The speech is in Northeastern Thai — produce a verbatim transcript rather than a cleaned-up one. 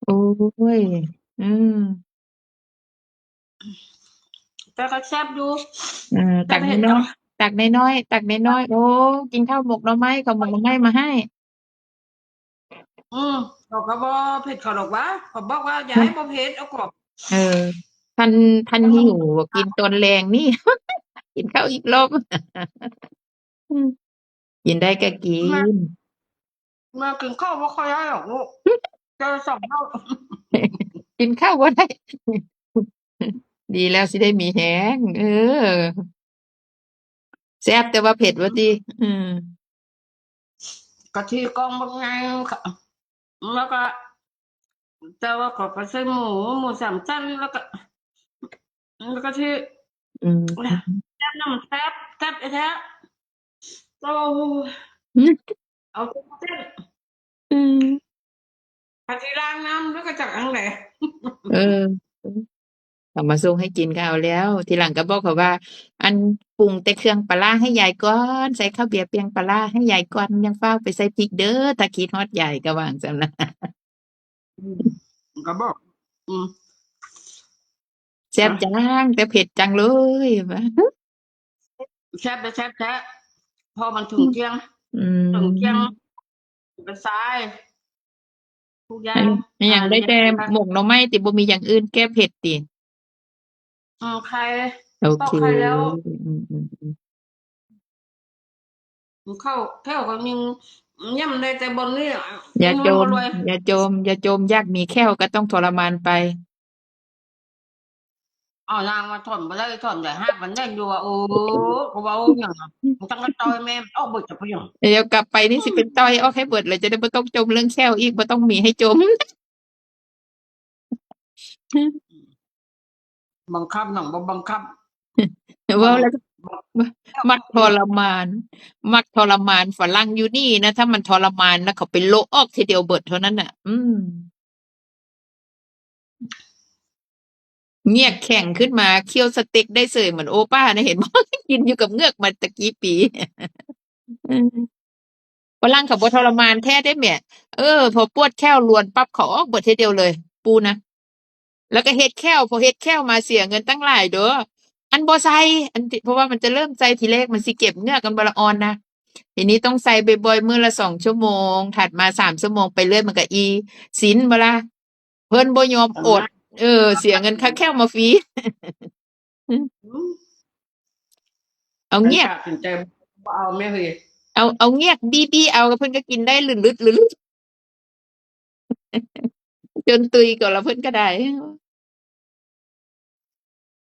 โอ้ย อืม แต่ก็แซ่บอยู่ เออ แต่ ตัก เผ็ด น้อยๆ ตักน้อยๆ ตักน้อยๆ โอ้ กินข้าวหมกหน่อไม้ เขาหมกหน่อไม้มาให้ อืม เขาก็บ่เผ็ดเขาดอกวะ เขาบอกว่าอย่าให้บ่เผ็ด เอากรอบ เออ พัน พันหิว กินตอนแลงนี่ กินข้าวอีกรอบ อืม กินได้ก็กิน มา มากินข้าวบ่ค่อยได้หรอกลูก เจอสองเท่า กินข้าวบ่ได้ ดีแล้วสิได้มีแฮง เออ แซ่บแต่ว่าเผ็ดว่าติ อืม กะทิกองบักใหญ่ แล้วก็ แต่ว่าเขาก็ใส่หมู หมูสามชั้น แล้วก็ แล้วก็ที่ อืม แซ่บน้ำแซ่บ แซ่บแท้ๆ แต่ว่า อืม เอาเส้น อืม อาทิล้างน้ำแล้วก็จักอันไหน เออ เอามาส่งให้กินก็เอาแล้ว ทีหลังก็บอกเขาว่า อันปรุงแต่เครื่องปลาร้าให้ยายก่อน ใส่ข้าวเบียร์เปียงปลาร้าให้ยายก่อน ยังฟ้าวไปใส่พริกเด้อ ถ้าคิดฮอดยาย ก็ว่าจั่งซั้นนะ อืม ก็บอก อืม แซ่บจัง แต่เผ็ดจังเลย ว่า แซ่บไปแซ่บแท้ พอมันถึงเที่ยง อืม ถึงเที่ยง ไปซ้าย ทุกอย่าง อัน อันอย่างได้แต่ อ่า หมกหน่อไม้ติ บ่มีอย่างอื่นแก้เผ็ดติ อืม ไข่ โอเค ปอกไข่แล้ว อืม อืม อืม ข้าว ข้าวก็ยัง ยังได้แต่บนนี่อะ อย่าจม มันบ่รวย อย่าจม อย่าจม อยากมีแข้วก็ต้องทรมานไป เอานางมาถอนบ่ได้ ถอนได้ หากมันแน่นอยู่ว่า โอ้ ก็เว้าหยังอะ มันต้องมาต่อยแม่มันออกเบิดจะไปหยัง เดี๋ยวกลับไปนี่สิไปต่อยออกให้เบิดเลย จะได้บ่ต้องจมเรื่องแข้วอีก บ่ต้องมีให้จม บังคับหนังบ่บังคับ เว้าแล้ว บัง มักทรมาน มักทรมาน ฝรั่งอยู่นี่นะ ถ้ามันทรมานนะ เขาไปโละออกทีเดียวเบิดเท่านั้นน่ะ อืม เงือกแข็งขึ้นมา เคี่ยวสเต็กได้เสยเหมือนโอป้านะ เห็นบ่ กินอยู่กับเงือกมาตะกี้ปี อืม ฝรั่งเขาบ่ทรมานแท้เด้แหม เออ พอปวดแข้วลวนปั๊บเขาออกเบิดทีเดียวเลย ปูนะ แล้วก็เฮ็ดแข้ว พอเฮ็ดแข้วมาเสียเงินตั้งหลายเด้อ อันบ่ใส่ อันที่ เพราะว่ามันจะเริ่มใส่ทีแรกมันสิเก็บเงือกกันบ่ละอ่อนนะ ทีนี้ต้องใส่บ่อยๆ มื้อละสองชั่วโมง ถัดมาสามชั่วโมงไปเรื่อย มันก็อีสินบ่ล่ะ เพิ่นบ่ยอมอด เออ เสียเงินค่าแข้วมาฟรี อืม เอาเงือก ตัดสินใจบ่เอาแม่เฮ้ย เอา เอาเงือกบี้ๆ เอา เพิ่นก็กินได้ลื่นๆ ลื่นๆ จนตุยก่อนละเพิ่นก็ได้